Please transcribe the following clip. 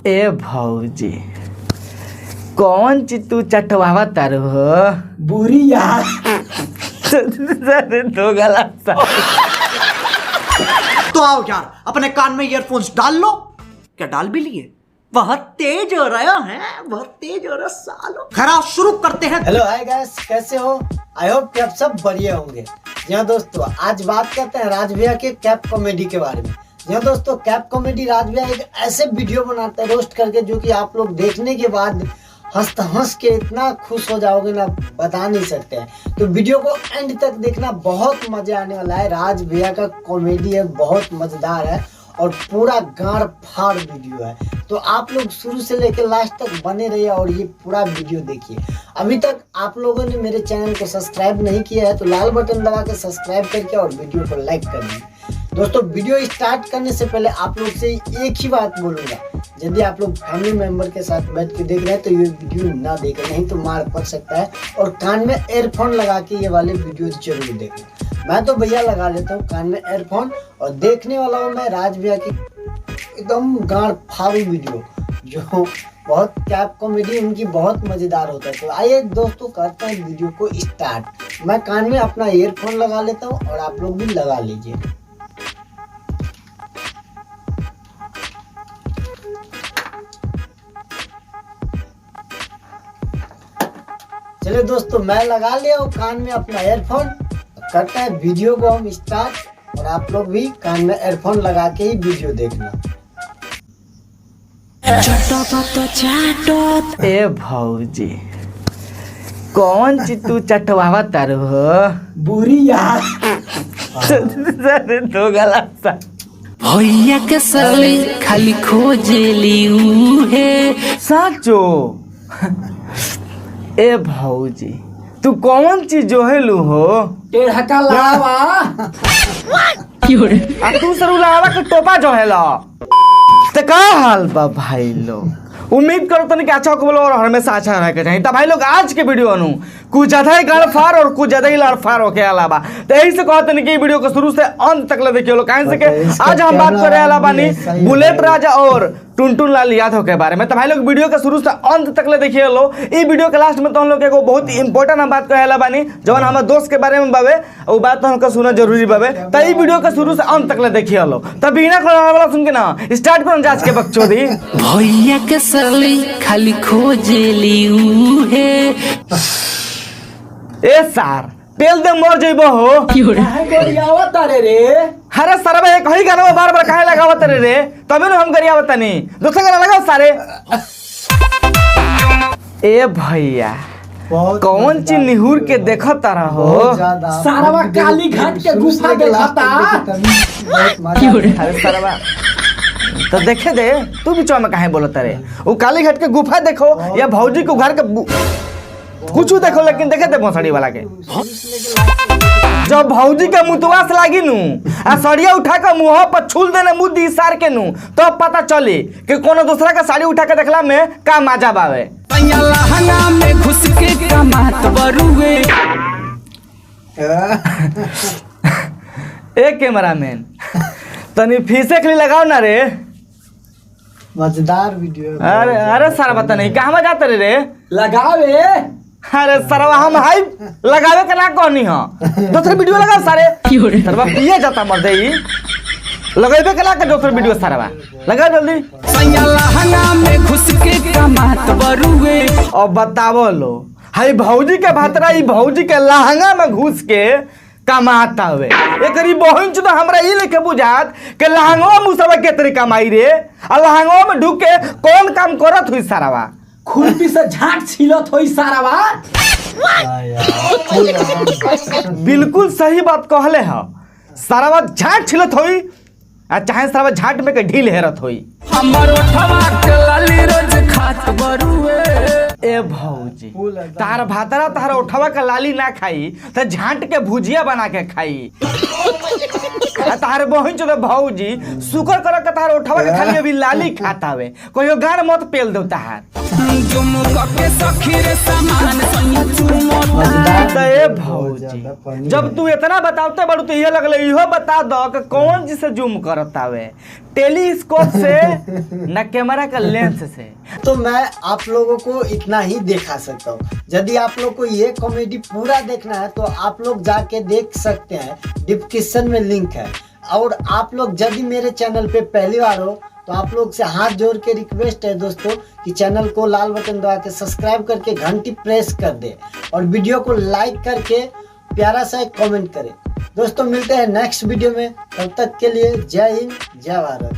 ए भौजी, कौन चीज तू चटवावा तारू हो? बुरिया। दो गला सा। तो आओ यार, अपने कान में ईयरफोन्स डाल लो। क्या डाल भी लिए? बहुत तेज हो रहा है, बहुत तेज हो रहा सालो। खैर आओ शुरू करते हैं। हेलो हाय गाइस, कैसे हो? I hope कि आप सब बढ़िया होंगे। जी हाँ दोस्तों, आज बात करते हैं राज भैया के कैप कॉमेडी के बारे में। जी हाँ दोस्तों, कैप कॉमेडी राज भैया एक ऐसे वीडियो बनाते हैं रोस्ट करके, जो कि आप लोग देखने के बाद हंस हंस के इतना खुश हो जाओगे ना, बता नहीं सकते हैं। तो वीडियो को एंड तक देखना, बहुत मजे आने वाला है। राज भैया का कॉमेडी है, बहुत मज़ेदार है और पूरा गाड़ फाड़ वीडियो है। तो आप लोग शुरू से लेकर लास्ट तक बने रहिए और ये पूरा वीडियो देखिए। अभी तक आप लोगों ने मेरे चैनल को सब्सक्राइब नहीं किया है तो लाल बटन दबा के सब्सक्राइब करके और वीडियो को लाइक कर दीजिए। दोस्तों, वीडियो स्टार्ट करने से पहले आप लोग से एक ही बात बोलूँगा, यदि आप लोग फैमिली मेम्बर के साथ बैठ के देख रहे हैं तो ये वीडियो ना देखें, नहीं तो मार पड़ सकता है। और कान में एयरफोन लगा के ये वाले वीडियो जरूर देखें। मैं तो भैया लगा लेता हूँ कान में एयरफोन और देखने वाला हूँ मैं राज भैया की एकदम गाड़ फाड़ू वीडियो, जो बहुत कैप कॉमेडी उनकी बहुत मज़ेदार होता है। तो आइए दोस्तों, करते हैं वीडियो को स्टार्ट। मैं कान में अपना एयरफोन लगा लेता हूँ और आप लोग भी लगा लीजिए। चलिए दोस्तों, मैं लगा लिया हूँ कान में अपना एयरफोन। करते हैं वीडियो को हम स्टार्ट और आप लोग भी कान में एयरफोन लगा के ही वीडियो देखना। ए भौजी, कौन चीज तू चटवावा तारू हो? बुरिया। दो गला सा। भैया के साली खाली खोजेली उहे। साचो? ए भौजी, तू कौन चीज जो है लू हो? टेढ़ा का लावा। आ तू सरू लावा के टोपा जो है ला। तो का हाल बा भाई लोग? उम्मीद करो तनिक अच्छा को बोलो और हमेशा अच्छा रह के चाहिए। तो भाई लोग, आज के वीडियो अनु कुछ ज़्यादा ही गड़फार और कुछ ज़्यादा ही लड़फार होके अलावा तो यही से कहते नहीं कि वीडियो को शुरू से अंत तक ले देखिए लोग, काहे से के आज हम बात करे अला बानी बुलेट राजा और टुनटुन लाल यादव के बारे में। तो भाई लोग, वीडियो के शुरू से अंत तक ले देखिए लो। ई वीडियो के लास्ट में तो हम लोग एगो बहुत इंपॉर्टेंट हम बात कहे बानी, जवन हमारे दोस्त के बारे में बावे, वो बात तो हमको सुनना जरूरी बावे। तो ई वीडियो के शुरू से अंत तक ले देखिए लो। तो बिना कोनो वाला सुन के ना स्टार्ट करो जांच के बकचोदी। भैया के साली खाली खोजेली उहे। ए सार, तेल दे मर जइबो हो। काहे गरियावत तारे रे? अरे सरबा, एक ही गाना बार बार काहे लगावत रे रे? तबे न हम गरियावत तनी, दोसर गाना लगाओ सारे। ए भैया, बहुत कौन चीज निहुर के देखत तारा हो? बहुत ज्यादा। सारवा काली घाट के शुरू से गुफा लेके लास्ट तक देखता। देखे तभी बहुत मजा आता। अरे सरवा, तो देखे दे, तू बीचवा में काहे बोलत रे? वो काली घाट के गुफा देखो या भौजी के घर के कुछ देखो, लेकिन देखे दे भोसड़ी वाला के। जब भौजी के मुतवा से लागी नू आ सड़िया उठा के मुंह पर छूल देने मुँह दी सार के नू, तब तो पता चली कि कोनो दूसरा का साड़ी उठा के देखला में का मजा बावे। लहंगा में घुस के कमात बरुए। एक कैमरामैन तनी फीसे के लिए लगाओ ना रे। मजेदार वीडियो है। अरे अरे सारा बता नहीं कहाँ जाते रे रे? लगावे। अरे सरवा, हम हाई लगावे के ना कहनी हो, दोसर वीडियो लगाओ सारे। सरवा पिए जाता मर दे, लगावे के ना के दोसर वीडियो सरवा लगा जल्दी। लहंगा में घुस के कमात बरुए। अब बतावो लो, हाई भौजी के भातरा ई भौजी के लहंगा में घुस के कमाता हुए। एकरी बहन तो हमरा ई लेके बुझात के लहंगो मुसवा के तरी कमाई रे, आ लहंगो में ढुक के कौन काम करत हुई सारावा? खुरपी से झाट छिलत होई सारावा। बिल्कुल सही बात कहले ह, सारावा झाट छिलत होई आ चाहे सारावा झाट में के ढील हेरत होई। हमर ओठवा के लाली रोज खात बरुए। ए भौजी, तार भातरा तार उठवा का लाली ना खाई त झांट के भुजिया बना के खाई। आ तार बहिन चोद भौजी शुक्र कर के तार उठवा के खाली अभी लाली खाता हवे, कहियो गान मत पेल दो ताहार। जुम के सखी रे सामान सैया चुमता। त ए भौजी, जब तू इतना बतावते बड़ू तो इहे लगले इहो बता दो कि कौन चीज से जूम करत हवे, टेलीस्कोप से ना कैमरा का लेंस से? तो मैं आप लोगों को इतना ही दिखा सकता हूँ। यदि आप लोग को ये कॉमेडी पूरा देखना है तो आप लोग जाके देख सकते हैं, डिस्क्रिप्शन में लिंक है। और आप लोग यदि मेरे चैनल पे पहली बार हो तो आप लोग से हाथ जोड़ के रिक्वेस्ट है दोस्तों कि चैनल को लाल बटन दबा के सब्सक्राइब करके घंटी प्रेस कर दे और वीडियो को लाइक करके प्यारा सा एक कमेंट करें। दोस्तों, मिलते हैं नेक्स्ट वीडियो में, तब तक के लिए जय हिंद, जय भारत।